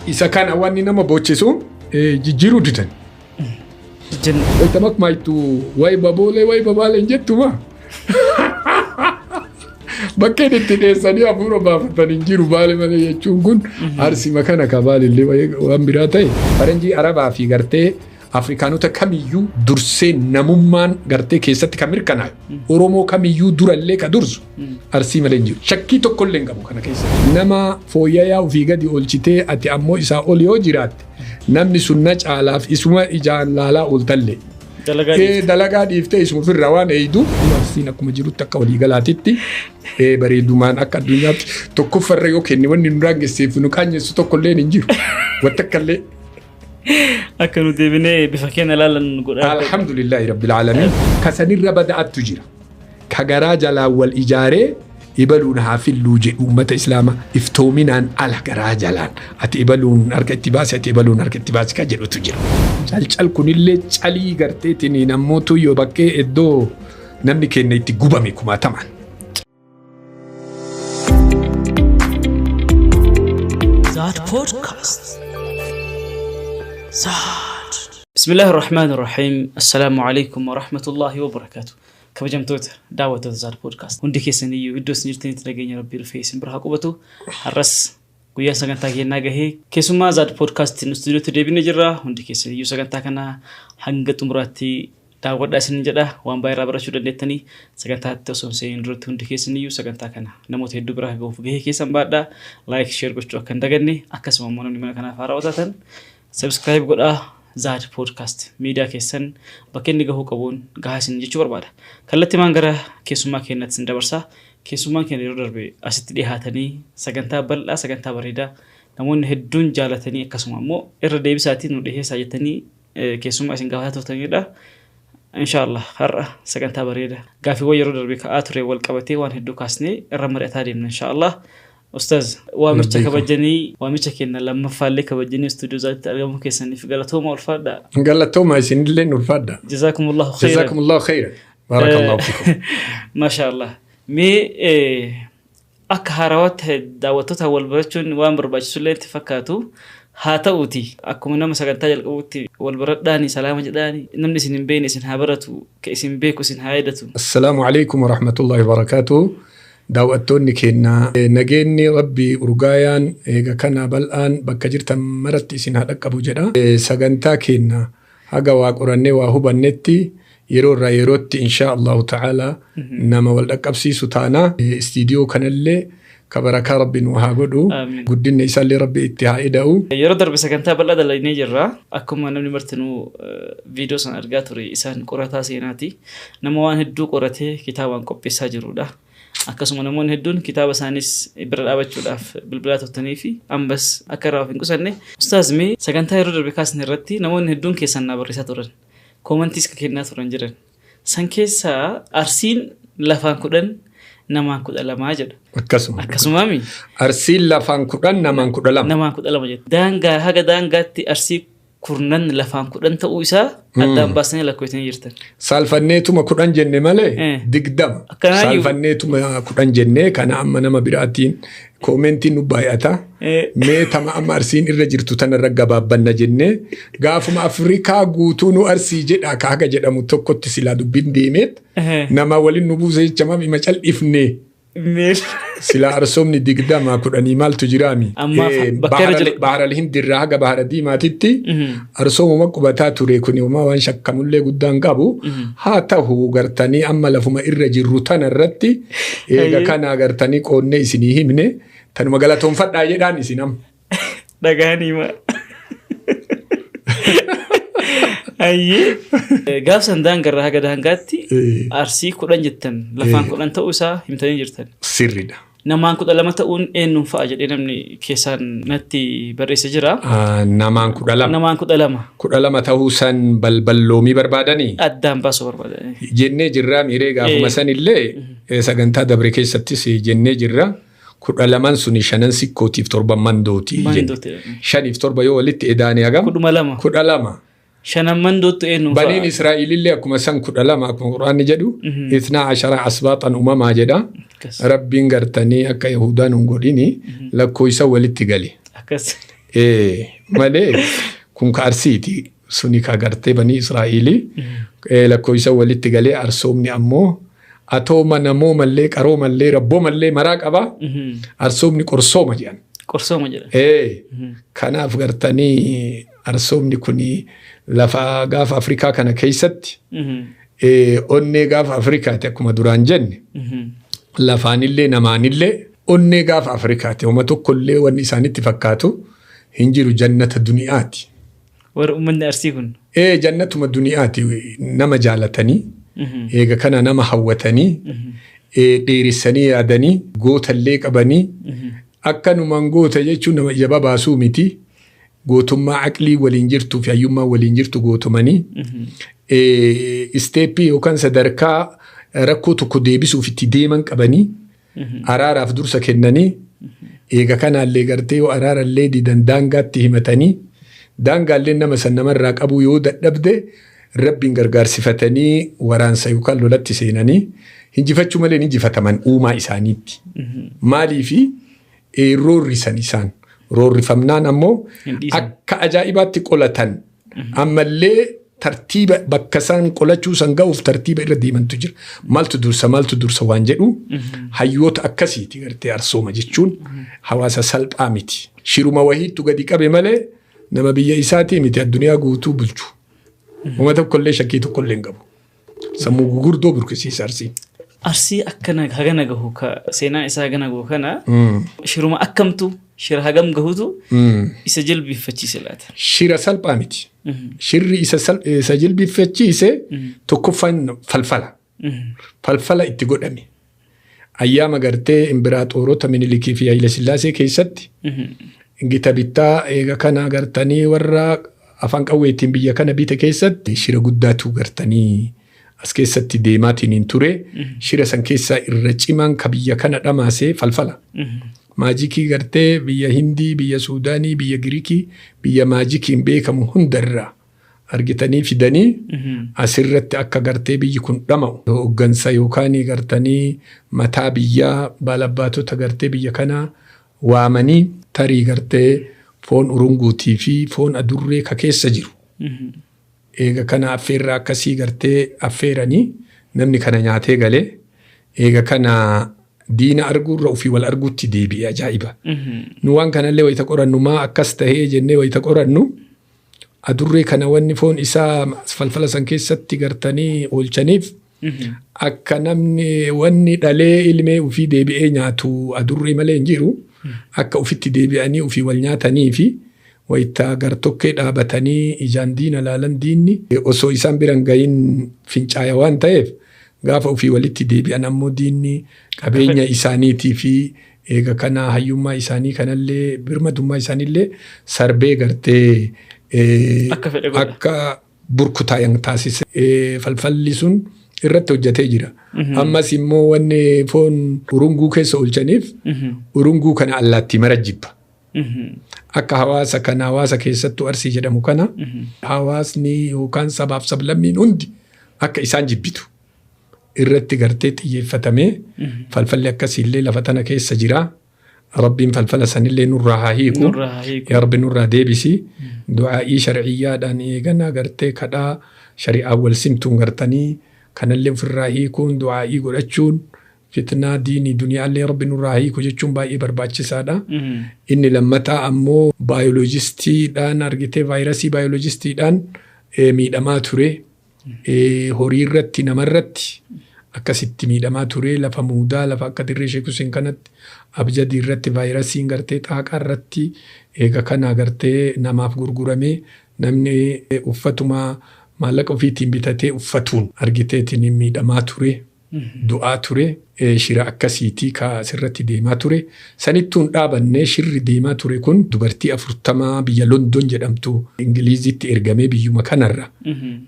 Isa kana wanni nama bochisu jijjiiruu didan. Wayita makmaaytu wayi baboolee wayi babaalee hin jettuma. Bakkeen itti dheessanii hafuura baafatan hin jiru baale malee jechuun kun arsima kana ka baalillee waan biraa ta'e. Faranjii Arabaa fi gartee Afrikaanota kamiyyuu dursee namummaan gartee keessatti kan mirkanaa'e Oromoo kamiyyuu durallee ka dursu Arsii malee hin jiru. Shakkii tokkollee hin qabu kana keessa. Nama fooyyayaa ofii gadi oolchitee ati ammoo isaa ol yoo jiraatte namni sun na caalaaf isuma ijaan laalaa ooltallee. Dalagaa dhiifte. Dalagaa dhiiftee isuma ofirraa waan eeydu. Arsiin akkuma jirutti akka waliigalaatitti bareedumaan akka addunyaatti tokkoffarra yoo kenne wanni nu daangesseef nu qaanyessu tokkollee hin jiru. Wanta akkallee. Akka nu deebinee bifa keenya ilaalan nu godha. Alhamdulillahi rabbil aalamiin. Ka sanirra bada'attu jira. Ka garaa jalaan wal ijaaree ibaluun haa filluu jedhu uummata islaamaa iftoominaan ala garaa jalaan ati ibaluun harka itti baasi ati ibaluun harka itti baasi ka jedhutu jira. Calcal kunillee calii garteetiin nammootu yoo bakkee iddoo namni keenya itti gubame kumaatamaan. Zaad Podcast. Zaad. Bismillaahi Rahmaani Rahiim. Assalaamu alaikum wa rahmatullahi wa barakaatu. Kabajamtoota daawwattoota Zaad Podcast. Hundi keessaniyyuu iddoo isin jirtanitti nageenya Rabbii dhufee isin bira haa qubatu. Har'as guyyaan sagantaa keenyaa gahee keessummaa Zaad Podcast istuudiyootti deebinee jirra. Hundi keessaniyyuu sagantaa kana hanga xumuraatti daawwadhaa isinin jedha. Waan baay'ee irraa barachuu dandeettanii sagantaatti osoo hin seeniin duratti hundi keessaniyyuu sagantaa kana namoota hedduu bira gahuuf gahee keessan baadhaa. Like, share gochuu akka hin daganne akkasuma immoo namni mana kanaaf haarawaa taatan subscribe godhaa. Zaad Podcast miidiyaa keessan bakka inni gahuu qabuun gahaa isin jechuu barbaada. Kallattimaan gara keessummaa keenyaatti isin dabarsa. Keessummaan keenya yeroo darbe asitti dhihaatanii sagantaa bal'aa sagantaa bareedaa namoonni hedduun jaalatanii akkasuma immoo irra deebisaatiin nu dhiheessaa jettanii keessummaa isin gaafataa turtanidha. Inshaallah har'a sagantaa bareeda gaaffiiwwan yeroo darbe ka'aa ture wal qabatee waan hedduu kaasnee irra mari'ataa deemna inshaallah. Ustaaz waamicha kabajanii waamicha keenya lammaffaallee kabajanii istuudiyoo Zaaditti argamuu keessaniif galatooma ulfaadha. Galatooma isinillee ulfaadha. Jazaakumullahu khairan. Jazaakumullahu khairan. Barakallahu fikum. Maasha Allah. Mee akka haarawaatti daawwattoota wal barachuun waan barbaachisullee itti fakkaatu. Haa ta'uuti akkuma nama sagantaa jalqabuutti wal baradhaani salaama jedhaani namni isin hin beekne isin haa baratu ka isin beeku isin haa yaadatu. Assalaamu alaikum warahmatullahi wabarakatuh. Daawwattoonni keenya nageenyi Rabbii urgaayaan eega kana bal'aan bakka jirtan maratti isin haa dhaqqabu jedha. Sagantaa keenya haga waa qorannee waa hubannetti yeroo irraa yerootti inshaa Allahu ta'ala nama wal dhaqqabsiisu taana. Istiidiyoo kanallee ka barakaa Rabbi nu haa godhu. Guddinni isaallee Rabbi itti haa ida'u. Yeroo darbe sagantaa bal'aa dalagnee jirra. Akkuma namni martinuu viidiyoo sana argaa ture isaan qorataa seenaati. Nama waan hedduu qoratee kitaabaan qopheessaa jirudha. Akkasuma namoonni hedduun kitaaba isaanis bira dhaabachuudhaaf bilbilaa turtanii fi ammas akka irraa of hin qusanne. Ustaaz mee sagantaa yeroo darbe kaasne irratti namoonni hedduun keessan naa barreessaa turan. Koomantiis ka kennaa turan jiran. San keessaa Arsiin lafaan 10 namaan 12 jedha. Akkasuma. Akkasumaami? Arsiin lafaan 10 namaan 12. Namaan 12 jedha. Daangaa haga daangaatti Arsii kurnan lafaan 10 ta'uu isaa addaan baasanii lakkoofsanii jirtan. Saalfanneetuma 10 jenne malee 20. Akkanaayyuu. Saalfanneetuma 10 jenne kana amma nama biraatiin koomentiin nu baay'ata. Mee tama amma Arsiin irra jirtu tanarra gabaabbanna jennee gaafuma Afrikaa guutuu nu Arsii jedha ka haga jedhamu tokkotti silaa dubbiin deemeet nama waliin nu buuse jecha maaf ima cal'ifne. Silaa arsoomni 20 10 maaltu jiraami? Ammaaf bakka irra jiru. Bahara Hindirraa haga Bahara Diimaatitti arsoomuma qubataa ture kun homaa waan shakkamullee guddaan qabu. Haa ta'u gartanii amma lafuma irra jirru tana irratti eega kana gartanii qoonnee isinii himne tanuma galatoonfadhaa jedhaan isin amma. Dhagahanii maa. Ayyee. Gaaf san daangarraa haga daangaatti Arsii 10 jettan lafaan 10 ta'uu isaa himtanii jirtan. Sirriidha. Namaan 12 ta'uun eenyuun fa'a jedhee namni keessaan natti barreesse jira. Namaan 12. Namaan 12. 12 ta'uu san balballoomii barbaadanii? Addaan baasuu barbaadanii. Jennee jirraa miiree gaafuma san illee sagantaa dabre keessattis jennee jirra. 12n suni shanan sikkootiif torban mandooti jenne. Mandooti jedhame. Shaniif torba yoo walitti edaane hagam? 12. 12. Shanan mandoottu eenyuun fa'a? Baniin Israa'ilillee akkuma san 12 akkuma Qur'aanni jedhu itnaa ashara asbaaxan umamaa jedha. Akkas. Rabbiin gartanii akka Yahudaan hin godhini lakkoofsa walitti gale. Akkas. Malee kun ka Arsiiti. Suni ka gartee banii Israa'eelii lakkoofsa walitti galee arsoomni ammoo atooma namoomallee qaroomallee rabboomallee maraa qaba. Arsoomni qorsooma jedhan. Qorsooma jedhan. Kanaaf gartanii arsoomni kun lafa gaafa Afrikaa kana keessatti onnee gaafa Afrikaati akkuma duraan jenne lafaanillee namaanillee onnee gaafa Afrikaati. Homa tokkollee wanni isaanitti fakkaatu hin jiru jannata duniyaati. Warri uummanni Arsii kun. Jannatuma duniyaati nama jaalatanii eega kana nama hawwatanii dheeressanii yaadanii gootallee qabanii akkanumaan goota jechuun nama ija babaasuu miti. Gootummaa aqlii waliin jirtuu fi hayyummaa waliin jirtu gootumanii step yookaan sadarkaa rakkoo tokko deebisuuf itti deeman qabanii araaraaf dursa kennanii eega kanaallee gartee yoo araarallee didan daangaatti himatanii daangaallee nama san namarraa qabuu yoo dadhabde rabbiin gargaarsifatanii waraansa yookaan lolatti seenanii hinjifachuu malee hinjifataman uumaa isaaniitti. Maaliifi roorrisan isaan roorrifamnaan ammoo akka ajaa'ibaatti qolatan ammallee tartiiba bakka isaan qolachuu san ga'uuf tartiiba irra deemantu jira. Maaltu dursa maaltu dursa waan jedhu hayyoota akkasiiti gartee arsooma jechuun hawaasa salphaa miti. Shiruma wahiittu gadi qabe malee nama biyya isaatii miti addunyaa guutuu bulchu. Uma tokkollee shakkii tokkollee hin qabu. Sammuu gurguddoo burkisiisa Arsiin. Arsii akkana hagana gahu ka seenaa isaa hagana gahu kana shiruma akkamtu shira hagam gahutu isa jilbiiffachiise laata? Shira salphaa miti. Shirri isa jilbiiffachiise tokkoffaan falfala. Falfala itti godhame. Ayyaama gartee imbiraaxoorota Minilikii fi Haayila Sillaasee keessatti gita bittaa eega kana gartanii warra afaan qawweetiin biyya kana bite keessatti shira guddaatu gartanii as keessatti deemaatiin hin ture. Shira san keessaa irra cimaan ka biyya kana dhamaasee falfala. Maajikii gartee biyya Hindii, biyya Suudaanii, biyya Giriikii, biyya maajikiin beekamu hundarraa argitanii fidanii asirratti akka gartee biyyi kun dhama'u hooggansa yookaan gartanii mataa biyyaa baalabbaatota gartee biyya kanaa waamanii tarii gartee foon urunguutii fi foon adurree ka keessa jiru. Eega kana affeerraa akkasii gartee affeeranii namni kana nyaatee galee eega kana diina arguurra ofii wal arguutti deebi'e ajaa'iba. Nu waan kanallee wayita qorannu maa akkas tahee jennee wayita qorannu adurree kana wanni foon isaa falfala san keessatti gartanii oolchaniif akka namni wanni dhalee ilmee ofii deebi'ee nyaatu adurree malee hin jiru akka ofitti deebi'anii ofii wal nyaatanii fi wayita gartokkee dhaabatanii ijaan diina laalan diinni osoo isaan biran gahin fincaaya waan ta'eef gaafa ofii walitti deebi'an ammoo diinni qabeenya isaaniitii fi eega kana hayyummaa isaanii kanallee birmadummaa isaaniillee sarbee gartee Akka burkutaayan taasise falfalli sun irratti hojjetee jira. Ammas immoo wanni foon urunguu keessa oolchaniif urunguu kana allaattii mara jibba. Akka hawaasa kana hawaasa keessattuu Arsii jedhamu kana hawaasni yookaan sabaaf sablammiin hundi akka isaan jibbitu irratti gartee xiyyeeffatamee falfalli akkasiillee lafa tana keessa jira. Rabbiin falfala sanillee nurraa haa hiiku. Yaa Rabbi nurraa deebisi. Du'aa'ii sharciyyaadhaan eegana gartee kadhaa shari'aa wal simtuun gartanii kanallee ofirraa hiikuun du'aa'ii godhachuun fitnaa diinii duniyaallee Rabbi nurraa hiiku jechuun baay'ee barbaachisaadha. Inni lammataa ammoo baayoloojistiidhaan argitee vaayirasii baayoloojistiidhaan miidhamaa ture. Horii irratti namarratti akkasitti miidhamaa ture lafa muudaa lafa akka dirree Sheek Hussein kanatti abjadii irratti vaayirasiin gartee xaaqaa irratti eega kana gartee namaaf gurguramee namni uffatuma maallaqa ofiitiin bitatee uffatuun argiteetiin miidhamaa ture. Du'aa ture shira akkasiitii ka asirratti deemaa ture. Sanittuun dhaabannee shirri deemaa ture kun dubartii 40 biyya London jedhamtu Ingiliizitti ergamee biyyuma kanarra.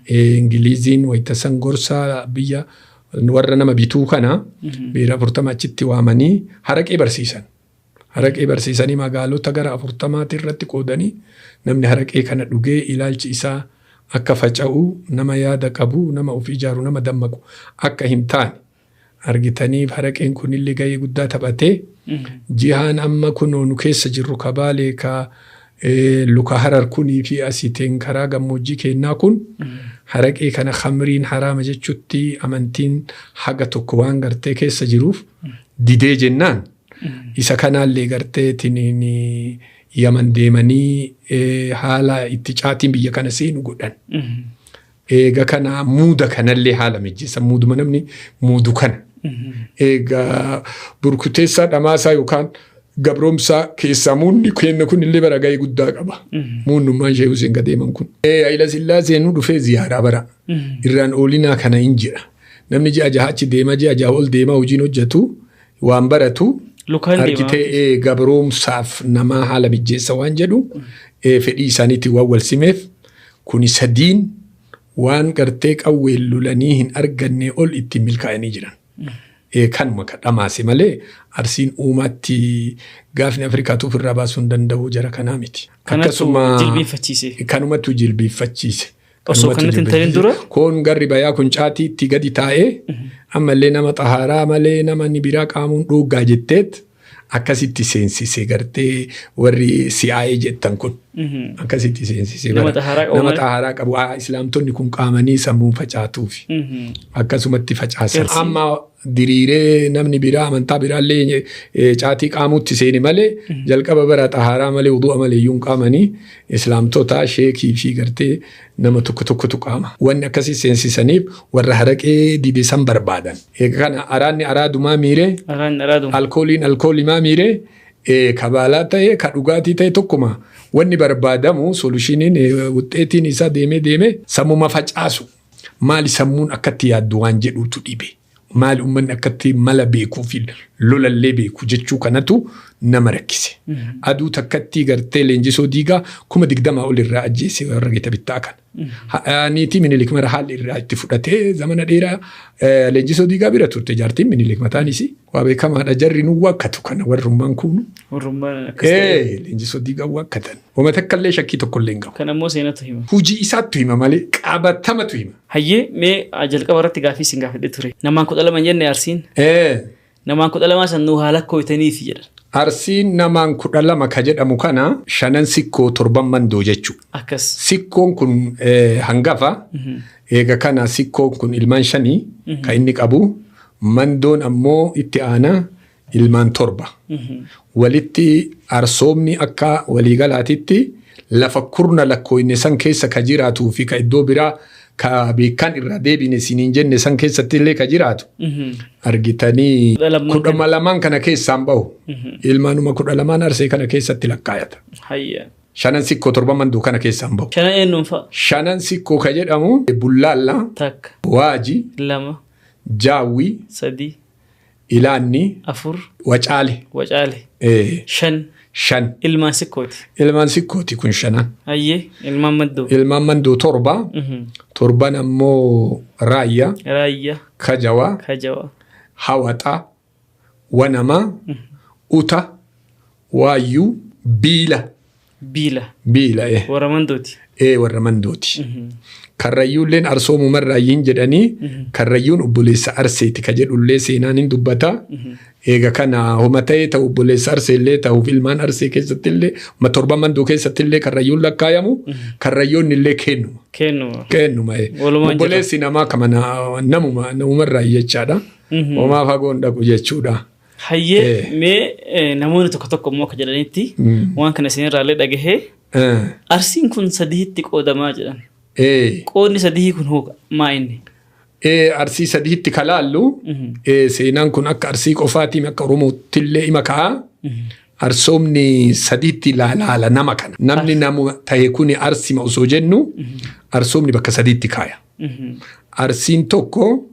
Ingiliiziin wayita san gorsaa biyya warra nama bituu kana biira 40 achitti waamanii haraqee barsiisan. Haraqee barsiisanii magaalota gara 40 irratti qoodanii namni haraqee kana dhugee ilaalchi isaa akka faca'u nama yaada qabu nama of ijaaru nama dammaqu akka hin taane argitanii haraqeen kunillee gahee guddaa taphatee jihaan amma kunoo nu keessa jirru ka Baalee ka Luka Harar kunii fi asiiteen karaa gammoojjii keennaa kun haraqee kana khamriin haraama jechutti amantiin haga tokko waan gartee keessa jiruuf didee jennaan isa kanaallee gartee tiniin Yaman deemanii haala itti caatiin biyya kana seenu godhan. Eega kana muuda kanallee haala mijjeessa, muuduma namni muudu kana. Eega burkuteessaa dhamaasaa yookaan gabroomsaa keessaa muunni kenna kun illee bara gahee guddaa qaba. Muunnummaan Sheek Hussein ka deeman kun. Hayila Sillaasee nu dhufee ziyaaraa bara. Irraan oolinaa kana hin jira. Namni ji'a jaha achi deema, ji'a jaha ol deema, hojiin hojjetu waan baratu. Lukaan deema. Argitee, gabroomsaaf namaa haala mijjeessa waan jedhu fedhii isaaniitiin waan wal simeef kuni sadiin waan gartee qawween lolanii hin arganne ol ittiin milkaa'anii jiran. Kanuma ka dhamaase malee Arsiin uumaatti gaafni Afrikaatu ofirraa baasuu hin danda'u jara kanaa miti. Kanattu jilbiinfachiise. Kanumatu jilbiinfachiise. Osoo kanatti hin ta'in dura? Kun garri bayaa kun caatii itti gadi taa'ee ammallee nama xahaaraa malee nama inni biraa qaamuun dhooggaa jetteet akkasitti seensise gartee warri si'aayee jettan kun. Akkasitti seensise. Nama xahaaraa qabu Nama malee. xahaaraa qabu. Islaamtonni kun qaamanii sammuu facaatuufi. Akkasumatti facaasan. Amma diriiree namni biraa amantaa biraallee caatii qaamuutti seeni malee jalqaba bara xahaaraa malee wudu'a malee iyyuu hin qaamanii, islaamtota sheekii fi gartee nama tokko tokkotu qaama. Wanni akkasii seensisaniif warra haraqee dide san barbaadan. Egaa kana araanni araadumaa miiree Araan araaduma. Alkooliin alkoolimaa miiree, kabaalaa ta'e ka dhugaatii ta'e tokkuma wanni barbaadamu solutioniin wuxxeetiin isaa deemee deemee sammuma facaasu. Maali sammuun akkatti yaaddu waan jedhuutu dhibe. Maali uummanni akkatti mala beekuu fi lolallee beeku jechuu kanatu nama rakkise. Aduu takkatti gartee Leenjisoo Diigaa 20,000 ol irraa ajjeese warra gita bittaa kana. Niitii Minilik mara haalli irraa itti fudhatee zamana dheeraa Leenjisoo Diigaa bira turte jaartiin Minilik mataan isii. Waa beekamaadha, jarri nu waakkatu kana warrummaan kuunu. Warrummaan akkas ta'e. Leenjisoo Diigaa waakkatan. Wama takka illee shakkii tokko illee hin qabu. Kan ammoo seenatu hima. Hujii isaattu hima malee qabatamatu hima. Hayyee, mee jalqaba irratti gaaffii isin gaafadhe ture. Namaan 12 jenne Arsiin. Namaan 12 san nuu haa lakkooytaniifi jedhan. Arsiin namaan 12 ka jedhamu kana shanan sikkoo, torban mandoo jechuudha. Akkas. Sikkoon kun hangafa. Eega kana sikkoon kun ilmaan shanii ka inni qabu. Mandoon ammoo itti aanaa ilmaan torba. Walitti arsoomni akka waliigalaatitti lafa kurna lakkooyne san keessa ka jiraatuu fi ka iddoo biraa ka beekan irraa deebine siniin jenne san keessatti illee ka jiraatu. Argitanii 12 kudha lamaan kana keessaan bahu. Ilmaanuma 12n Arsee kana keessatti lakkaayata. Hayya. Shanan sikkoo, torban mandoo kana keessaan bahu. Shanan eenyuun fa'a? Shanan sikkoo ka jedhamu Bullaalla, Takka. Waaji, Lama. Jaawwi, Sadi. Ilaanni, Afur. Wacaale. Wacaale. Shan. Shan. Ilmaan sikkooti. Ilmaan sikkooti kun shanan. Hayyee, ilmaan mandoo. Ilmaan mandoo torba. Torban ammoo Raayyaa, Raayyaa. Kajawaa, Kajawaa. Hawaxaa, Wanamaa, Uta, Waayyuu, Biila. Biila. Biila. Warra mandooti. Ee, warra mandooti. Karrayyuulleen arsoomumarraayyiin jedhanii Karrayyuun obboleessa Arseeti ka jedhullee seenaan hin dubbata. Eega kana homa ta'ee ta'u obboleessa Arseellee ta'uuf ilmaan Arsee keessatti illee torban mandoo keessatti illee Karrayyuun lakkaayamu, Karrayyoonni illee kennuma. Kennuma. Kennuma. Walumaan jira. Obboleessi namaa kama namuma namumarraa jechaadha. Homaa fagoon dhaqu jechuudha. Hayyee, mee namoonni tokko tokko immoo akka jedhanitti waan kana isinirraallee dhagahee Arsiin kun sadiitti qoodamaa jedhan. Qoodni sadii kun hoo maa inni? Arsii sadiitti kalaallu seenaan kun akka Arsii qofaatiin akka Oromootti illee ima ka'a. Arsoomni sadiitti laalaala nama kana. Namni nama ta'e kuni Arsima osoo jennu arsoomni bakka sadiitti kaaya. Arsiin tokko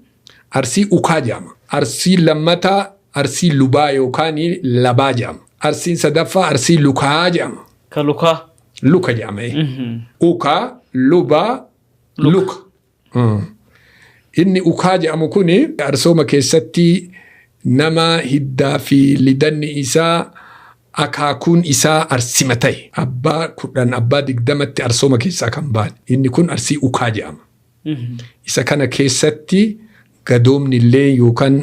Arsii ukaa jedhama. Arsiin lammataa Arsii lubaa yookaan labaa jedhama. Arsiin sadaffaa Arsii lukaa jedhama. Ka lukaa. Luka jedhama. Ukaa, lubaa, luka. Inni ukaa jedhamu kuni arsooma keessatti nama hiddaa fi lidanni isaa akaakuun isaa arsima ta'e. Abbaa 10, abbaa 20tti arsooma keessaa kan ba'an. Inni kun Arsii ukaa jedhama. Isa kana keessatti gadoomni illee yookaan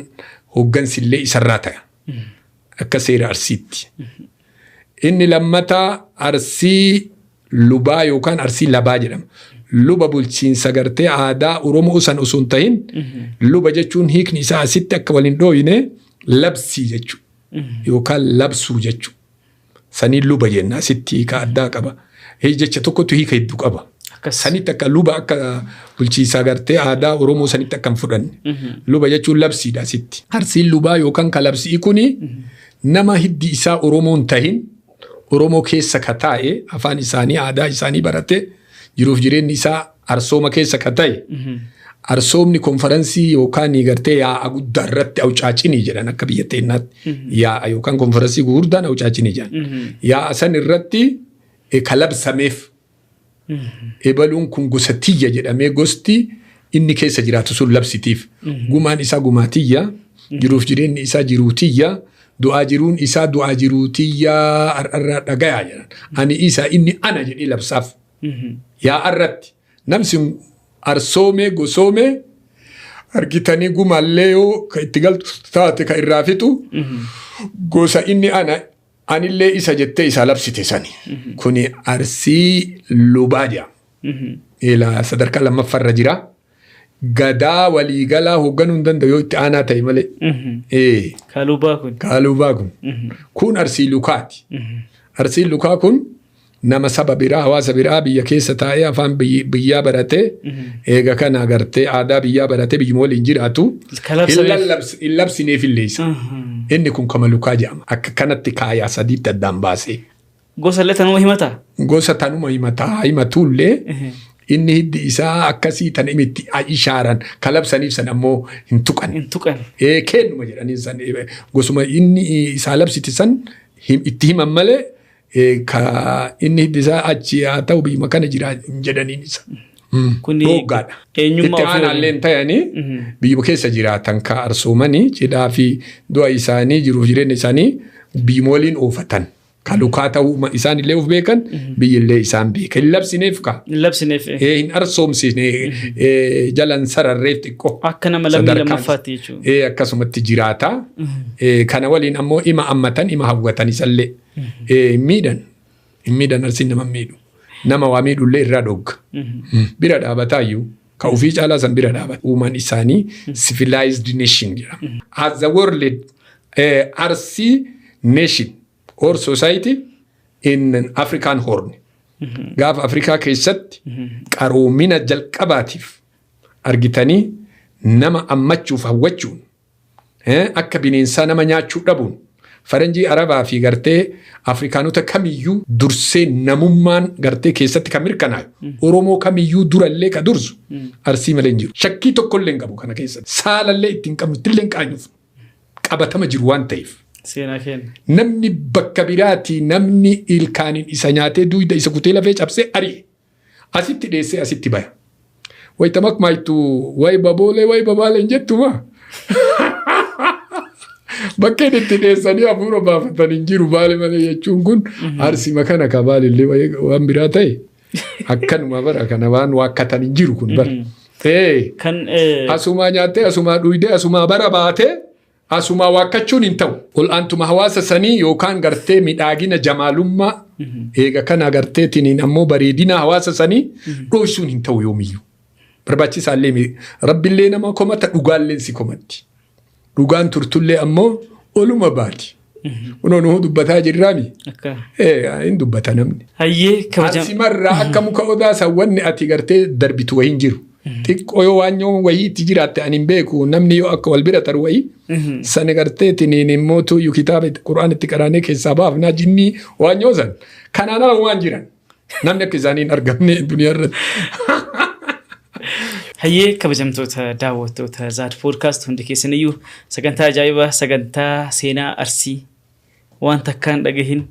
hooggansi illee isarraa ta'a. Akka seera Arsiitti. Inni lammataa Arsii Lubaa yookaan Arsii Labaa jedhama. Luba bulchiinsa gartee aadaa Oromoo san osoo hin tahin, luba jechuun hiikni isaa asitti akka waliin dhooyine labsii jechuudha. Yookaan labsuu jechuudha. Saniin luba jenna, asitti hiika addaa qaba. Jecha tokkotu hiika hedduu qaba. Sanitti akka luba akka bulchiinsa gartee aadaa Oromoo sanitti akka hin fudhanne. Luba jechuun labsiidha asitti. Arsiin lubaa yookaan ka labsii kuni nama hiddi isaa Oromoo hin tahin, Oromoo keessa ka taa'e, afaan isaanii, aadaa isaanii barate, jiruuf jireenyi isaa arsooma keessa ka ta'e. Arsoomni konferansii yookaan gartee yaa'a guddaa irratti awcaacinii jedhan, akka biyya teenyaatti yaa'a yookaan konferansii gurguddaan awcaacinii jedhan. Yaa'a san irratti ka labsameef, ebaluun kun gosa tiyya jedhamee gosti inni keessa jiraatu sun labsitiif. Gumaan isaa gumaa tiyya, jiruuf jireenyi isaa jiruu tiyya, du'aa jiruun isaa du'aa jiruu tiyya, har'arraa dhagayaa jedhan. Ani isa, inni ana jedhee labsaaf. Yaa'a irratti namsi arsoomee gosoomee argitanii gumaallee yoo ka itti galtu taate ka irraa fixu gosa inni ana, anillee isa jettee isaa labsite sani. Kuni Arsii Lubaa jedhama. Ila sadarkaa lammaffaarra jira. Gadaa waliigalaa hoogganuu hin danda'u yoo itti aanaa ta'e malee. Ka lubaa kun. Ka lubaa kun. Kun Arsii Lukaati. Arsiin Lukaa kun nama saba biraa, hawaasa biraa biyya keessa taa'ee afaan biyyaa baratee, eega kana agartee aadaa biyyaa baratee biyyuma waliin jiraatu. Hin labsineef illee isa. Inni kun kama lukaa jedhama. Akka kanatti kaayaa sadiitti addaan baasee. Gosa illee tanuma himata? Gosa tanuma himataa, himatullee inni hiddi isaa akkasii tan itti ishaaran ka labsaniif san ammoo hin tuqan. Hin tuqan. Kennuma jedhanii san gosuma inni isaa labsite san itti himan malee ka inni hiddi isaa achi haa ta'u biyyuma kana jira hin jedhaniin isa. Kuni Dhoggaadha. eenyummaa Itti ofii aanaallee hin ta'anii biyyuma keessa jiraatan ka arsoomanii cidhaa fi du'a isaanii, jiruuf jireenya isaanii biyyuma waliin oofatan. Ka lukaa ta'uu isaan illee of beekan, biyyillee isaan beeka. Hin labsineef ka. Hin labsineef. Hin arsoomsine, jalan sararreef xiqqoo. Akka nama lammii lammaffaatti jechuudha. Akkasumatti jiraata. Kana waliin ammoo ima ammatan, ima hawwatan isallee. Hin miidhan. Hin miidhan, Arsiin nama miidhu. Nama waa miidhullee irraa dhogga. Bira dhaabataayyuu. Ka ofii caalaa san bira dhaabata. Uumaan isaanii civilized nation jedhama. As the world Arsii nation or society in African Horn. Gaafa Afrikaa keessatti qaroomina jalqabaatiif argitanii nama ammachuuf hawwachuun, akka bineensaa nama nyaachuu dhabuun, faranjii Arabaa fi gartee Afrikaanota kamiyyuu dursee namummaan gartee keessatti kan mirkanaa'u, Oromoo kamiyyuu durallee ka dursu Arsii malee hin jiru. Shakkii tokkollee hin qabu kana keessatti. Saalallee ittiin qabnu, ittillee hin qaanyuuf, qabatama jiru waan ta'eef. Seenaa keenya. Namni bakka biraatii namni ilkaaniin isa nyaatee duyda isa kutee lafee cabsee ari'e. Asitti dheessee asitti baya. Wayita makmaaytu wayi baboolee wayi babaalee hin jettuma. Bakkeen itti dheessanii hafuura baafatan hin jiru Baale malee jechuun kun Arsima kana ka Baalillee waan biraa ta'e akkanuma bara kana waan waakkatan hin jiru kun bara. Kan Asumaa nyaattee, asumaa dhuydee, asumaa bara baatee, asumaa waakkachuun hin ta'u. Ol'aantuma hawaasa sanii yookaan gartee midhaagina jamaalummaa eega kana gartee tiniin ammoo bareedina hawaasa sanii dhoysuun hin ta'u yoomiyyuu. Barbaachisaallee rabbillee nama komata, dhugaallee si komatti. Dhugaan turtullee ammoo oluma baati. Kunoo nuhu dubbataa jirraami. Akka. Hin dubbata namni. Hayyee, kabajam. Arsimarraa akka muka odaa san wanni ati gartee darbitu wayii hin jiru. Xiqqoo yoo waan yoo wayii itti jiraatte ani hin beeku, namni yoo akka wal bira taru wayii sani gartee tiniin immoo tuyyuu kitaaba Qur'aan itti qaraanee keessaa baafnaa jinnii waan yoo san kanaan ala waan jiran namni akka isaanii hin argamne duniyaa irratti. Hayyee, kabajamtoota daawwattoota Zaad Podcast, hundi keessaniyyuu sagantaa ajaa'ibaa, sagantaa seenaa Arsii waan takkaan dhagahin,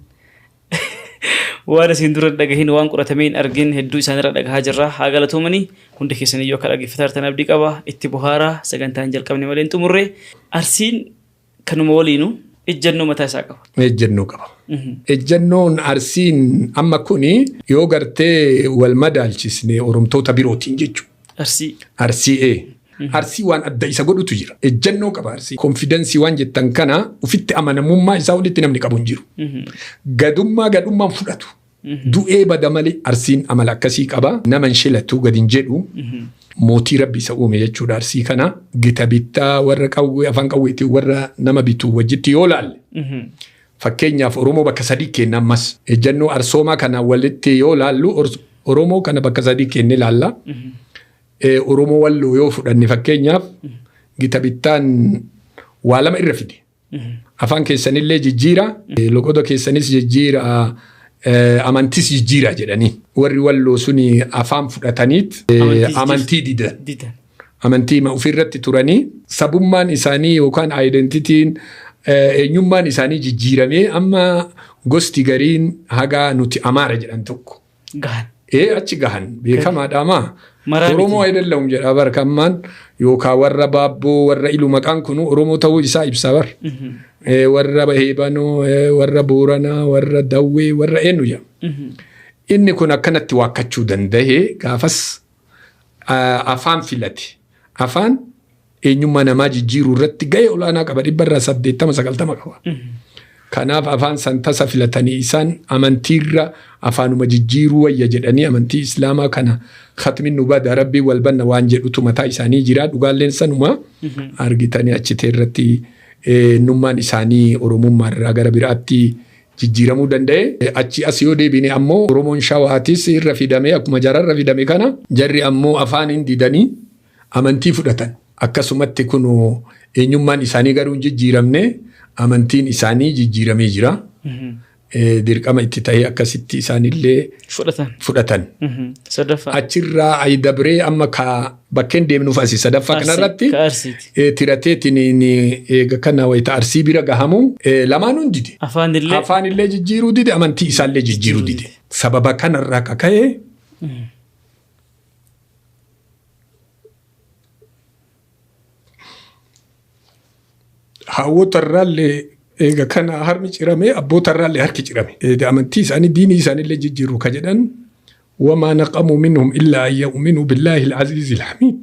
waan isin dura dhagahin, waan qoratamee hin argin hedduu isaanirra dhagahaa jirra. Haa galatoomanii, hundi keessaniyyuu akka dhaggeeffataa jirtan abdii qaba. Itti bohaaraa, sagantaan hin jalqabne malee hin xumurre. Arsiin kanuma waliinuu ejjennoo mataa isaa qaba. Ejjennoo qaba. Ejjennoon Arsiin amma kuni yoo gartee wal madaalchisne Oromtoota birootiin jechuudha. Arsii. Arsii. Arsii waan adda isa godhutu jira. Ejjennoo qaba Arsii. Confidence waan jettan kana, ufitti amanamummaa isaa olitti namni qabu hin jiru. Gadummaa gadhummaan fudhatu. Du'ee bada malee Arsiin amala akkasii qaba. Nama hin shilatu, gadi hin jedhu. Mootii Rabbi isa uume jechuudha Arsii kana. Gita bittaa warra qawwee, afaan qawweetiin warra nama bitu wajjitti yoo laalle. Fakkeenyaaf, Oromoo bakka sadii kenna ammas. Ejjennoo arsoomaa kana walitti yoo laallu, Oromoo kana bakka sadii kennee laalla. Oromoo Walloo yoo fudhanne, fakkeenyaaf, gita bittaan waa lama irra fide. Afaan keessanillee jijjiira, loqoda keessanis jijjiira, amantis jijjiira jedhanii. Warri Walloo suni afaan fudhataniit amantii didan. Didan. Amantii ofirratti turanii sabummaan isaanii yookaan identityn, eenyummaan isaanii jijjiiramee amma gosti gariin hagaa nuti Amaara jedhan tokko. Gahan. Ee, achi gahan beekamaadha maa. Maraa miti. Oromoo አይደለሁም jedha barkammaan yookaan warra Baabboo, warra Ilu, maqaan kunu Oromoo ta'uu isaa ibsa bar. Warra Heebanoo, warra Booranaa, warra Dawwee, warra eenyu jedha. Inni kun akkanatti waakkachuu danda'e gaafas afaan filate. Afaan eenyummaa namaa jijjiiruu irratti gahee olaanaa qaba, 80% 90% qaba. Kanaaf afaan san tasa filatanii isaan amantiirra afaanuma jijjiiruu wayya jedhanii, amantii Islaamaa kana khatmin nu bada, Rabbii wal banna waan jedhutu mataa isaanii jira. Dhugaalleen sanuma argitanii achitee irratti eenyummaan isaanii Oromummaa irraa gara biraatti jijjiiramuu danda'e. Achi as yoo deebine ammoo, Oromoon Shawaatis irra fidame. Akkuma jararra fidame kana, jarri ammoo afaan hin didanii amantii fudhatan. Akkasumatti kun eenyummaan isaanii garuu hin jijjiiramne, amantiin isaanii jijjiiramee jira. Dirqama itti ta'ee akkasitti isaanillee Fudhatan. fudhatan. Sadaffaa. Achirraa ayi dabree amma ka bakkeen deemnuuf asii sadaffaa kanarratti Ka Arsiiti. Tirateetiin eega kana wayita Arsii bira gahamu lamaanuu hin dide. Afaan illee. Afaan illee jijjiiruu dide, amantii isaallee jijjiiruu dide. Sababa kanarraa kaka'ee hawwotarraallee eega kana harmi ciramee, abbootarraallee harki cirame. Amantii isaanii, diinii isaaniillee jijjiiruu ka jedhan, وما نقموا منهم إلا أن يؤمنوا بالله العزيز الحميد.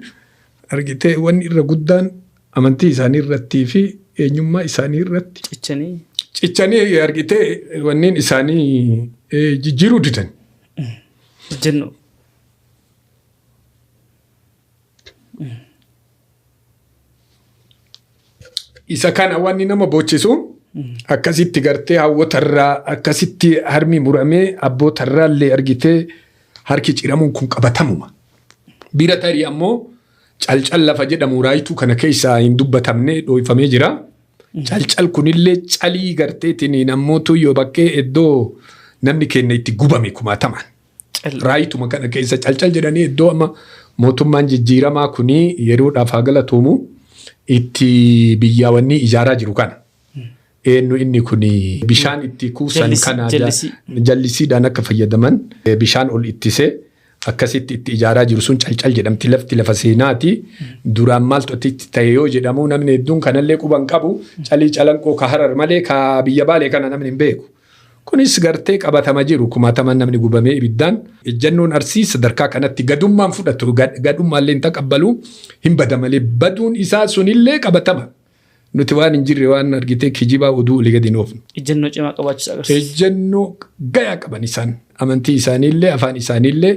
Argitee, wanni irra guddaan amantii isaanii irrattii fi eenyummaa isaanii irratti Cichanii. cichanii, argitee, wanneen isaanii jijjiiruu didan. Jennu. Isa kana wanni nama bochisu akkasitti gartee hawwatarraa akkasitti harmi muramee, abbootarraallee argitee harki ciramuun kun qabatamuma. Bira tarii ammoo Calcal lafa jedhamu Raayituu kana keessaa hin dubbatamne, dhooyfamee jira. Calcal kunillee calii garteetiin nammootu yoo bakkee iddoo namni keenya itti gubame kumaatamaan. Raayituma kana keessa Calcal jedhanii iddoo amma mootummaan jijjiiramaa kuni yeroodhaaf haa galatoomu itti biyyaawwanni ijaaraa jiru kana. Eenyu inni kuni bishaan itti kuusan kana Jallisii. Jallisiidhaan akka fayyadaman bishaan ol ittisee akkasitti itti ijaaraa jiru sun Calcal jedhamti, lafti lafa seenaati. Duraan maaltu itti ta'e yoo jedhamu, namni hedduun kanallee quban qabu. Calii Calanqoo ka Harar malee ka biyya Baalee kana namni hin beeku. Kunis gartee qabatama jiru, kumaataman namni gubamee ibiddaan. Ejjannoon Arsii sadarkaa kanatti gadummaan fudhatu, gadhummaallee hin taqabbalu, hin bada malee, baduun isaa sunillee qabatama. Nuti waan hin jirre, waan argitee kijibaa oduu olii gadi hin oofnu. Ejjennoo cimaa qabaachuus agarsiisa. Ejjennoo gayaa qaban isaan. Amantii isaaniillee afaan isaaniillee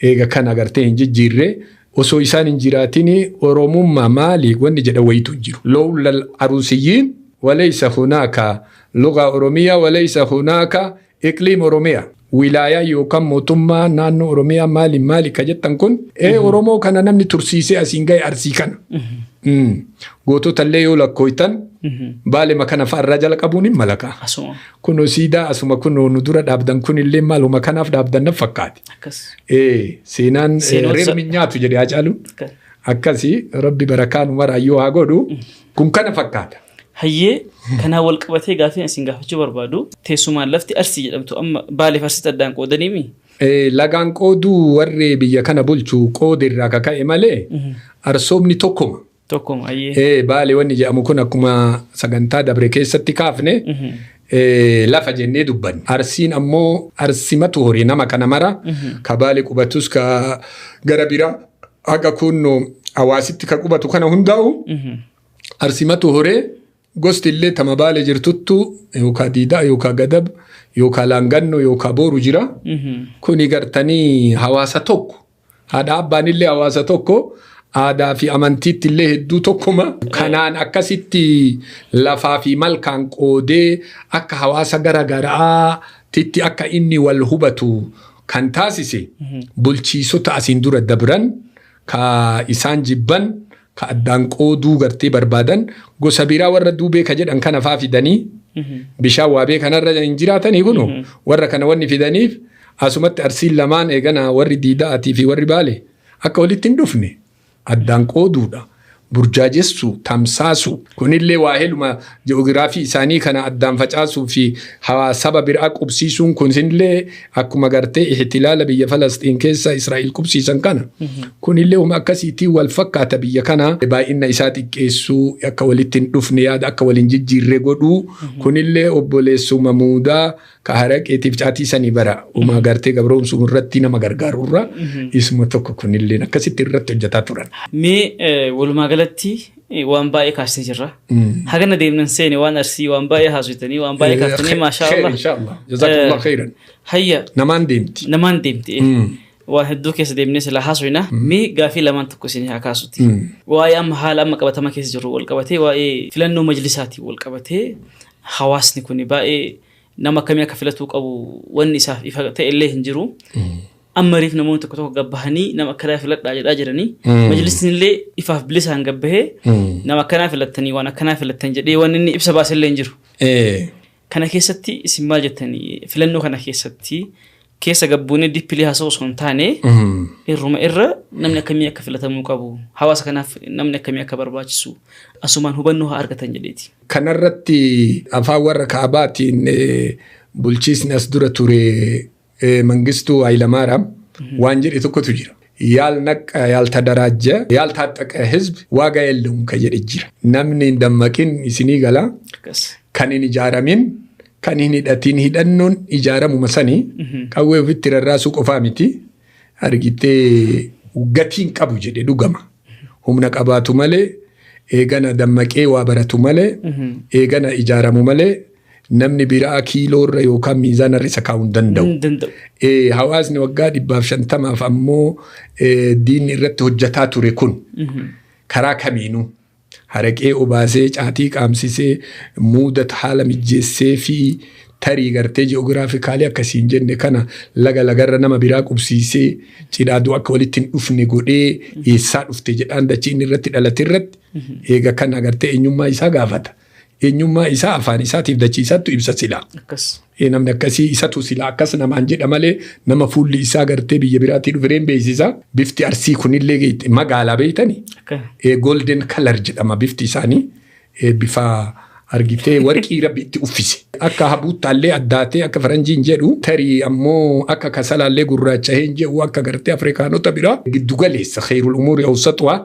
eega kana agartee hin jijjiirre, osoo isaan hin jiraatin Oromummaa maali wanni jedhan wayitu hin jiru. لولا الأروسيين وليس هناك لغة أورومية وليس هناك إقليم أوروميا. Wilaayaa yookaan mootummaa naannoo Oromiyaa maali maali ka jettan kun Oromoo kana namni tursiisee asiin gahe Arsii kana. Gootota illee yoo lakkooytan, Baalema kana fa'arraa jala qabuun hin malaka. Asuma. Kunoo siidaa asuma kunoo nu dura dhaabdan kun illee maaluma kanaaf dhaabdan na fakkaate. Akkas. Seenaan Seenota reermi nyaatu jedhee Haacaaluun. Akkas. Akkasii Rabbi barakaa nu maraayyoo haa godhu. Kun kana fakkaata. Hayyee, kanaan wal qabatee gaaffii isin gaafachuu barbaadu, teessumaan lafti Arsii jedhamtu amma Baaleef Arsiitti addaan qoodaniimi? Lagaan qooduu warri biyya kana bulchu qoodi irraa kaka'e malee arsoomni tokkuma. Tokkuma, hayyee. Baale wanni jedhamu kun akkuma sagantaa dabre keessatti kaafne lafa jennee dubbanne. Arsiin ammoo arsimatu horii nama kana mara, ka Baale qubatus, ka gara biraa haga kunno Hawaasitti ka qubatu kana hundaa'u Arsimatu horee, gosti illee tama Baale jirtuttu yookaan Diidaa yookaan Gadab yookaan Laanganno yookaan Booru jira. Kuni gartanii hawaasa tokko. Haadha abbaan illee hawaasa tokko, aadaa fi amantiitti illee hedduu tokkuma. Kanaan akkasitti lafaa fi malkaan qoodee akka hawaasa gara garaatitti akka inni wal hubatu kan taasise, bulchiisota asiin dura dabran ka isaan jibban, ka addaan qooduu gartee barbaadan, gosa biraa warra duubee ka jedhan kana faa fidanii bishaan waabee kanarra hin jiraatanii. Kunu warra kana wanni fidaniif asumatti Arsiin lamaan eegana warri Diida'atii fi warri Baale akka walitti hin dhufne addaan qooduudha. Burjaajessu, tamsaasu. Kunillee waa heluma ji'oogiraafii isaanii kana addaan facaasuu fi saba biraa qubsiisuun kunillee akkuma gartee ihtilaala biyya Falasxiin keessa Israa'el qubsiisan kana. Kunillee huma akkasiitiin wal fakkaata. Biyya kana baay'ina isaa xiqqeessuu, akka walitti hin dhufne, yaada akka waliin jijjiirre godhuu. Kunillee obboleessuma muudaa ka haraqeetiif caatii sanii bara uma gartee gabroomsuu irratti nama gargaarurra isuma tokko. Kunillee akkasitti irratti hojjetaa turan. Mee walumaa galatti waan baay'ee kaasnee jirra. Hagana deemnan seene waan Arsii waan baay'ee haasofitanii, waan baay'ee kaaftanii, maashaa Allah. Inshallah. Jazakallah khairan. Hayya. Namaan deemti. Namaan deemti. Waan hedduu keessa deemnee sila haasofina. Mee gaafii lamaan tokko isin haa kaasuti. Waa'ee amma haala amma qabatama keessa jiru wal qabatee, waa'ee filannoo majlisaatiin wal qabatee, hawaasni kun baay'ee nama akkamii akka filatuu qabu wanni isaaf ifa ta'e illee hin jiru. Amma riif namoonni tokko tokko gabbahanii nama akkanaa filadhaa jedhaa jiranii. Majlisni illee ifaaf bilisaan gabbahee nama akkanaa filattanii, waan akkanaa filattan jedhee wanni inni ibsa baase illee hin jiru. Kana keessatti isin maal jettanii? Filannoo kana keessatti keessa gabbuunee deeply haasa'u osoo hin taane, irruma irra namni akkamii akka filatamuu qabu, hawaasa kanaaf namni akkamii akka barbaachisu asumaan hubannoo haa argatan jedheeti. Kanarratti afaan warra kaabaatiin bulchiisni as dura ture, Mangistuu Hayilamaariyaam, waan jedhe tokkotu jira. ያልነቃ፣ ያልተደራጀ፣ ያልታጠቀ ህዝብ ዋጋ የለውም ka jedhe jira. Namni hin dammaqin, isinii gala, kan hin ijaaramin, kan hin hidhatin, hidhannoon ijaaramuma sanii qawwee ofitti rarraasuu qofaa miti. Argitee, gatiin qabu jedhe dhugama. Humna qabaatu malee, eegana dammaqee waa baratu malee, eegana ijaaramu malee, namni biraa kiiloorra yookaan miizaanarra isa kaa'uu hin danda'u. Hin danda'u. Hawaasni waggaa 150f ammoo diinni irratti hojjataa ture kun karaa kamiinuu haraqee obaasee, caatii qaamsisee, muuda haala mijjeessee fi tarii gartee geographically akkasiin jenne kana laga lagarra nama biraa qubsiisee cidhaaduu akka walitti hin dhufne godhee, eessaa dhufte jedhaan dachii inni irratti dhalate irratti eega kana gartee eenyummaa isaa gaafata. Eenyummaa isaa afaan isaatiif dachii isaattu ibsa silaa. Namni akkasii isatu silaa akkas namaan jedha malee nama fuulli isaa gartee biyya biraatii dhufee beeksisa. Bifti Arsii kunillee magaalaa beeytani. Golden color jedhama bifti isaanii. Bifa argitee warqii rabbi itti uffise. Akka habuuttaallee addaatee akka faranjiin jedhu, tarii ammoo akka kasalaallee gurraachahee hin jedhu, akka gartee Afrikaanota biraa giddu galeessa, خير الأمور أوسطها,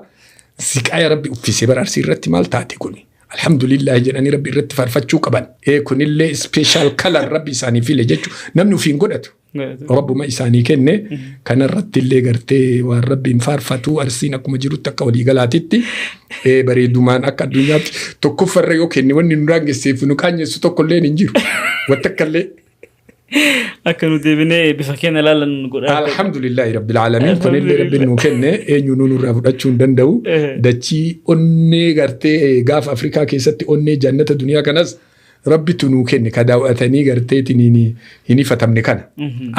siqaaya rabbi uffise bara Arsii irratti maal taate kuni? Alhamdulillah jedhanii rabbi irratti faarfachuu qaban. Kunillee special color rabbi isaanii file jechuudha. Namni ofiin godhatu. Rabbuma isaanii kenne. Kanarratti illee gartee waan rabbiin faarfatu, Arsiin akkuma jirutti akka waliigalaatitti bareedumaan akka addunyaatti tokkoffarra yoo kenne, wanni nu daangesseef nu qaanyessu tokkollee hin jiru. Wanta akkallee. Akka nu deebinee bifa keenya ilaalan godha. Alhamdulillahi rabbil aalamiin, kunillee rabbiin nuu kenne, eenyu nu nurraa fudhachuu hin danda'u. Dachii onnee gartee gaafa Afrikaa keessatti onnee jannata duniyaa kanas rabbitu nuu kenne, ka daawwatanii garteetiin hin ifatamne kana.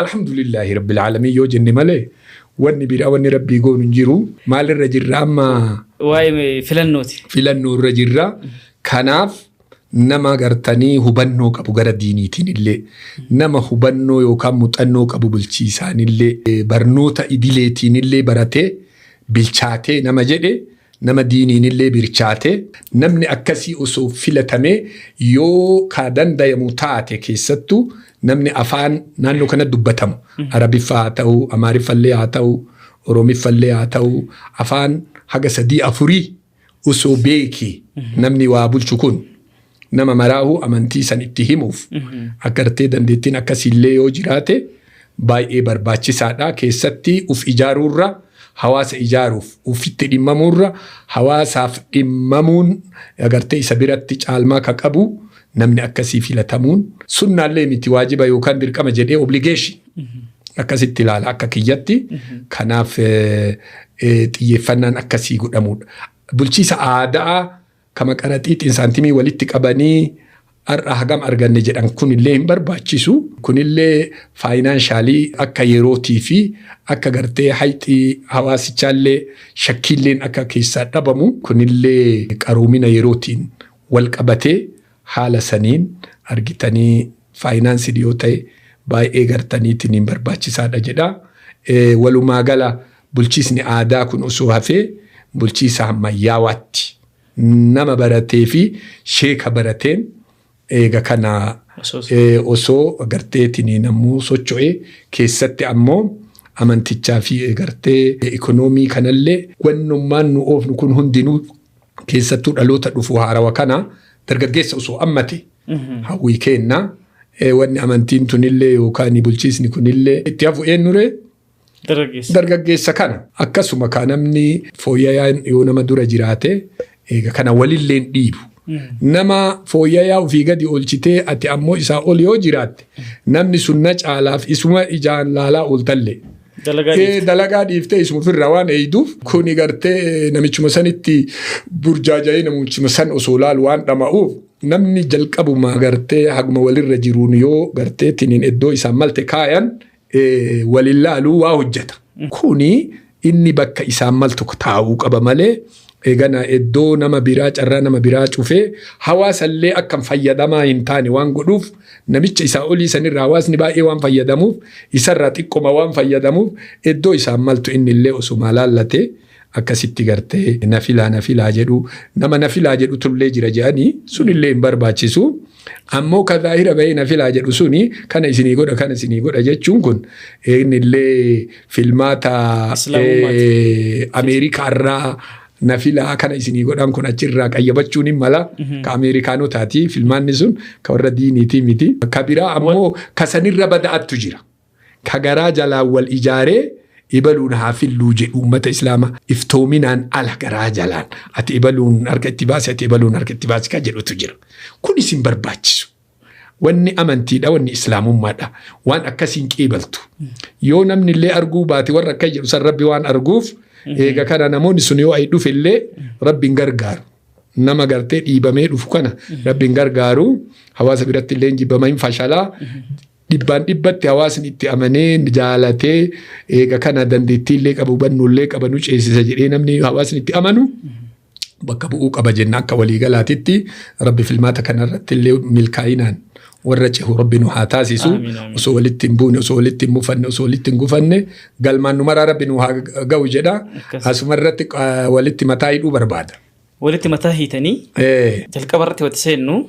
Alhamdulillahi rabbil aalamiin yoo jenne malee wanni biraa wanni rabbii goonu hin jiru. Maalirra jirra amma? Waa'ee filannooti. Filannoo irra jirra. Kanaaf nama gartanii hubannoo qabu gara diiniitiin illee, nama hubannoo yookaan muuxannoo qabu bulchiisaan illee, barnoota idileetiin illee baratee bilchaatee nama jedhe, nama diiniin illee bilchaatee, namni akkasii osoo filatamee yoo ka dandayamu taate, keessattuu namni afaan naannoo kana dubbatamu Arabiffaa haa ta'u, Amaariffallee haa ta'u, Oromiffallee haa ta'u, afaan haga sadii afurii osoo beekee, namni waa bulchu kun nama maraahuu amantii san itti himuuf akkartee dandeettiin akkasiillee yoo jiraate baay'ee barbaachisaadha. Keessatti uf ijaaruurra Hawaasa ijaaruuf ufitti dhimmamuurra hawaasaaf dhimmamuun agartee isa biratti caalmaa ka qabu namni akkasii filatamuun sunnaallee miti, waajiba yookaan dirqama jedhee, obligation akkasitti ilaala akka kiyyatti. Kanaaf xiyyeeffannaan akkasii godhamuudha. Bulchiisa aadaa kama qaraxiixiin saantimii walitti qabanii har'a hagam arganne jedhan kunillee hin barbaachisu. Kunillee financially akka yerootii fi akka gartee hayxii hawaasichaallee shakkiilleen akka keessaa dhabamu, kunillee qaroomina yerootiin wal qabatee haala saniin argitanii faayinaansii yoo ta'e baay'ee gartaniitiin hin barbaachisaadha jedha. Walumaa gala bulchiisni aadaa kun osoo hafee bulchiisa ammayyaawaatti nama baratee fi sheeka barateen eega kana osoo garteetiin namuu socho'e, keessatti ammoo amantichaa fi gartee ikonoomii kanallee wannummaan nu oofnu kun hundinuu, keessattuu dhaloota dhufu haarawa kana dargaggeessa osoo ammate hawwii kenna. Wanni amantiin tunillee yookaan bulchiisni kunillee itti hafu eenyuree? Dargaggeessa. Dargaggeessa kana. Akkasuma ka namni fooyyayaan yoo nama dura jiraate eega kana walilleen dhiibu. Nama fooyyayaa ofii gadi oolchitee ati ammoo isaa ol yoo jiraatte, namni sun na caalaaf isuma ijaan laalaa ooltallee. Dalagaa dhiifte. Dalagaa dhiiftee isuma ofirraa waan eeyduuf, kuni gartee namichuma sanitti burjaaja'ee namichuma san osoo laalu waan dhama'uuf, namni jalqabuma gartee haguma walirra jiruun yoo gartee tiniin iddoo isaan malte kaayan walin laaluu waa hojjeta. Kuni inni bakka isaan maltu taa'uu qaba malee eegana iddoo nama biraa, carraa nama biraa cufee hawaasallee akka fayyadamaa hin taane waan godhuuf, namicha isaa olii sanirraa hawaasni baay'ee waan fayyadamuuf, isarraa xiqqoma waan fayyadamuuf, iddoo isaan maltu inni illee osuma laallate akkasitti gartee nafilaa nafilaa jedhu, nama nafilaa jedhu tullee jira jedhanii sunillee hin barbaachisu. Ammoo ka zaahira bahee nafilaa jedhu suni kana isinii godha, kana isinii godha jechuun kun inni illee filmaata Islaamummaati. Ameerikaarraa nafilaa kana isinii godhan kun achirraa qayyabachuun hin mala. Ka Ameerikaanotaati filmaanni sun, ka warra diiniitii miti. Ka biraa ammoo ka sanirra bada'attu jira. Ka garaa jalaan wal ijaaree ibaluun haa filluu jedhu, uummata islaamaa iftoominaan ala garaa jalaan ati ibaluun harka itti baasi, ati ibaluun harka itti baasi ka jedhutu jira. Kun isin barbaachisu. Wanni amantiidha, wanni islaamummaadha. Waan akkasiin qeebaltu. Yoo namni illee arguu baate, warra akka jedhu san Rabbi waan arguuf, eega kana namoonni sun yoo ayi dhufe illee Rabbi hin gargaaru. Nama gartee dhiibamee dhufu kana Rabbi hin gargaaru. Hawaasa biratti illee jibbama, hin fashalaa. Dhibbaan dhibbatti hawaasni itti amanee jaalatee eega kana dandeettii illee qabu, hubannoo illee qaba, nu ceesisa jedhee namni hawaasni itti amanu bakka bu'uu qaba jenna akka waliigalaatitti. Rabbi filmaata kanarratti illee milkaa'inaan warra cehu Rabbi nu haa taasisu. Amiin, amiin. Osoo walitti hin buune, osoo walitti hin mufanne, osoo walitti hin gufanne galmaan nu maraa Rabbi nu haa ga'u jedha. Akkas. Asuma irratti walitti mataa hidhuu barbaada. Walitti mataa hiitanii jalqaba irratti walitti seennu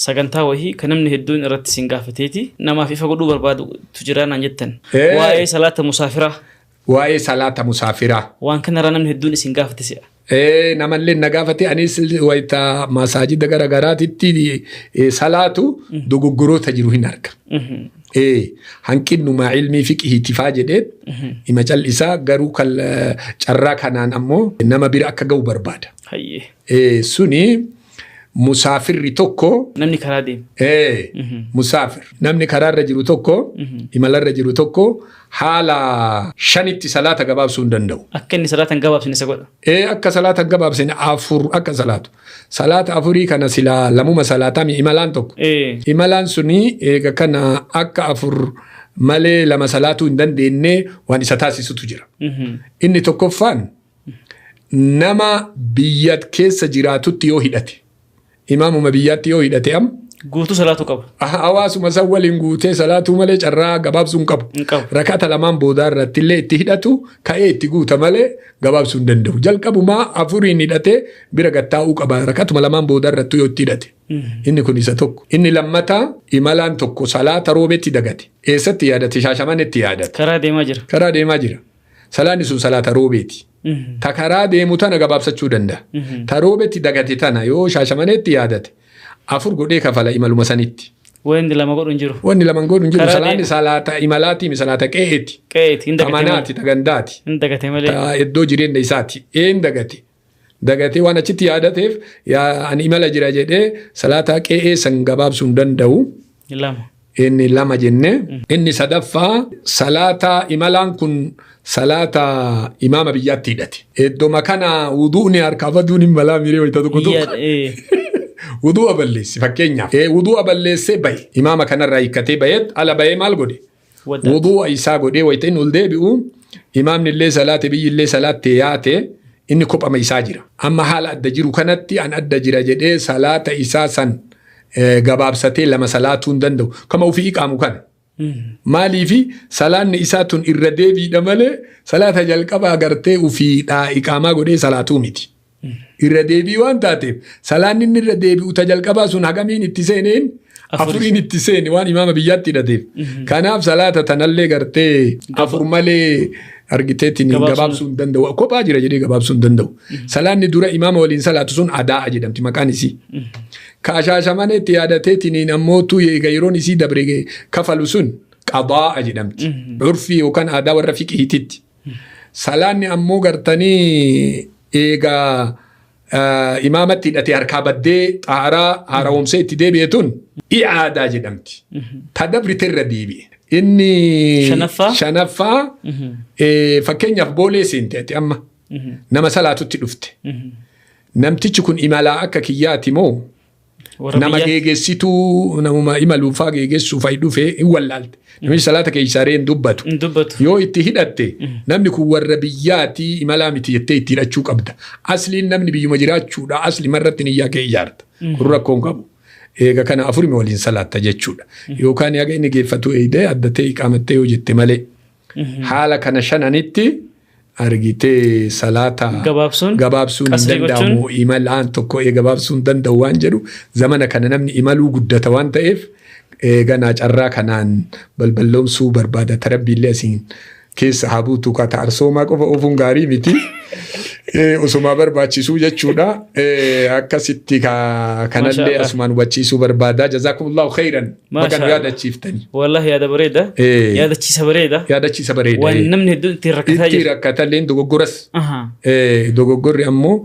sagantaa wahii kan namni hedduun irratti isin gaafateeti namaaf ifa godhuu barbaadutu jira naan jettan. Waa'ee salaata musaafiraa. Waa'ee salaata musaafiraa. Waan kanarraa namni hedduun isin gaafate si'a. Namallee na gaafate. Anis wayita masaajida gara garaatitti salaatu dogoggoroota jiru hin arga. Hanqinnumaa ilmii fiqhiitifaa jedhee ima cal'isaa, garuu carraa kanaan ammoo nama bira akka ga'u barbaada. Hayyee. Suni musaafirri tokko Namni karaa deemu. Musaafir namni karaarra jiru tokko, imalarra jiru tokko, haala shanitti salaata gabaabsuu hin danda'u. Akka inni salaata hin gabaabsine isa godha. Akka salaata hin gabaabsine, afur akka salaatu. Salaata afurii kana silaa lamuma salaataa mi imalaan tokko. Imalaan suni eega kana akka afur malee lama salaatuu hin dandeenye waan isa taasisutu jira. Inni tokkoffaan nama biyya keessa jiraatutti yoo hidhate, imaamuma biyyaatti yoo hidhate amma Guutuu salaatu qaba. Hawaasuma san waliin guutee salaatuu malee carraa gabaabsuu hin qabu. Hin qabu. Rakata lamaan boodaa irratti illee itti hidhatu ka'ee itti guuta malee gabaabsuu hin danda'u. Jalqabumaa afuriin hidhatee bira gattaa'uu qaba. Rakatuma lamaan boodaa irratti yoo itti hidhate. Inni kun isa tokko. Inni lammataa imalaan tokko salaata roobetti dagate. Eessatti yaadate? Shaashamanetti yaadate. Karaa deemaa jira. Karaa deemaa jira. Salaanni sun salaata roobeeti. Ta karaa deemu tana gabaabsachuu danda'a. Ta roobetti dagate tana yoo Shaashamaneetti yaadate afur godhee kafala imaluma sanitti. Wanni lama godhu hin jiru. Wanni lama godhu hin jiru. Karaa Salaanni salaata imalaatii salaata qe'eeti. Qe'eeti hin Ta dagate malee. manaati ta gandaati. Hin dagate malee. Ta iddoo jireenya isaati. Een dagate. Dagatee waan achitti yaadateef yaa ani imala jira jedhee salaata qe'ee san gabaabsuu hin danda'u. Lama. Inni lama jenne. Inni sadaffaa salaata imalaan kun salaata imaama biyyaatti hidhate. Iddoma kana wuduuni harkaa baduun hin malaa miree wayita tokko tokko. Iyya, eh. Wudu'a balleesse fakkeenyaaf. Wudu'a balleessee bahe. Imaama kanarraa hiikkatee baheet ala bahee maal godhe? Wadda. Wudu'a isaa godhee wayita inni ol deebi'u imaamni illee salaate biyyi illee salaatte yaate inni kophama isaa jira. Amma haala adda jiru kanatti an adda jira jedhee salaata isaa san gabaabsatee lama salaatuu hin danda'u. Kama ofii iqaamu kana. Maaliifi salaanni isaa tun irra deebiidha malee salaata jalqabaa gartee ofiidhaa iqaamaa godhee salaatuu miti. Irra deebii waan taateef salaanni inni irra deebi'u ta jalqabaa sun hagamiin itti seeneen afuriin itti seene waan imaama biyyaatti hidhateef. Kanaaf salaata tanallee gartee afur malee argiteetiin gabaabsuu hin danda'u. Kophaa jira jedhee gabaabsuu hin danda'u. Salaanni dura imaama waliin salaatu sun adaa'a jedhamti maqaan isii. Ka ashaashamaneetti yaadateetiin ammootu eega yeroon isii dabre kafalu sun qadaa'a jedhamti. Urfii yookaan aadaa warra fiqihiititti. Salaanni ammoo gartanii eega imaamatti hidhatee harkaa baddee xaaraa haara'oomsee itti deebi'e tun i'aadaa jedhamti. Ta dabrite irra deebi'e. Inni Shanaffaa? Shanaffaa fakkeenyaaf boolee seente ati amma nama salaatutti dhufte. Namtichi kun imalaa akka kiyyaati moo Warra nama biyyaa. geegessituu namuma imaluufaa geegessuuf ayi dhufee hin wallaalte. Namichi salaata keessaa ree hin dubbatu. Hin dubbatu. Yoo itti hidhatte namni kun warra biyyaatii imalaa miti jettee itti hidhachuu qabda. Asliin namni biyyuma jiraachuudha. Asli marratti niyyaa kee ijaarta. Kun rakkoo hin qabu. Eega kana afurima waliin salaatta jechuudha. Yookaan haga inni geeffatu eeyidee addatee iqaamattee yoo jette malee. Haala kana shananitti argitee salaata Gabaabsuun, gabaabsuun hin qasrii gochuun. danda'amu imalaan tokko gabaabsuu hin danda'u waan jedhu zamana kana namni imaluu guddata waan ta'eef ganaa carraa kanaan balballoomsuu barbaada tarabbiillee asiin keessa haa buutu ka ta'arsoomaa qofa oofuun gaarii miti. Osumaa barbaachisuu jechuudha. Akkasitti kanallee Masha Allah. asumaan hubachiisuu barbaada. Jazaakumullahu khairan. Masha Baga nu Allah. yaadachiiftani. Wallahi yaada bareeda. Yaadachiisa bareeda. Yaadachiisa bareeda. Waan namni hedduun ittiin rakkataa Itti jiru. rakkatalleen dogoggoras. Aha. Dogoggorri ammoo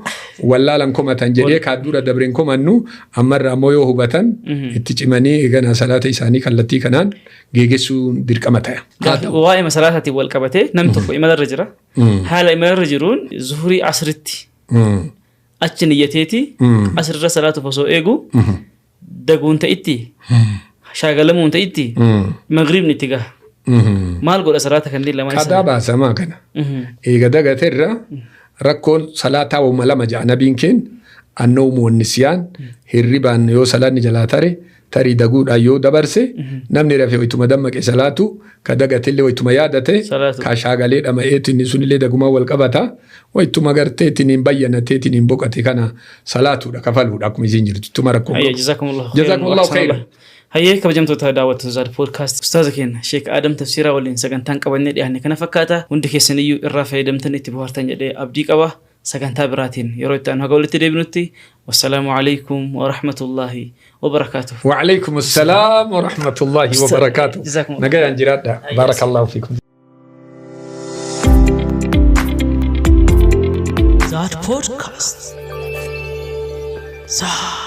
wallaalan komatan jedhee kaa dura dabreen komannu ammarra ammoo yoo hubatan itti cimanii eegana salaata isaanii kallattii kanaan geegessuun dirqama ta'a. Haa ta'u. Waa'ee masalaataatiin wal qabatee namni tokko imalarra jira. Haala imalarra jiruun zuhurii asritti achi niyyateeti asirra salaatuuf osoo eegu daguun ta'itti shaagalamuun ta'itti magriibni itti gaha. Maal godha salaata kanneen lamaan Qadaa sana? baasamaa kana. Eega dagateerra rakkoon salaataa wama lama ja'a nabiin keen annoomu wannisiyaan hirribaan yoo salaanni jalaa tare tarii daguudhaan yoo dabarse namni rafe wayituma dammaqe salaatu ka dagatellee wayituma yaadate Salaatu. ka shaagalee dhama'eetiin inni sunillee dagumaa wal qabata wayituma garteetiin hin bayyanateetiin hin boqate kana salaatuudha kafaluudha akkuma isiin jirtu ittuma rakkoon Hayya qabu. jazakumullahu khairan. Jazakumullahu khairan. Hayyee kabajamtoota daawwattoota Zaad Podcast ustaaza keenya Sheek Adam Tafsiiraa waliin sagantaan qabannee dhiyaanne kana fakkaata. Hundi keessan iyyuu irraa fayyadamtan itti bohaartan jedhee abdii qaba. Sagantaa biraatiin yeroo itti aanu haga walitti deebinutti wassalaamu alaikum wa rahmatullahi wa barakaatuh. وعليكم السلام ورحمة الله وبركاته. جزاكم الله. نجايا جيران بارك الله فيكم. Zaad Podcast. Zaad.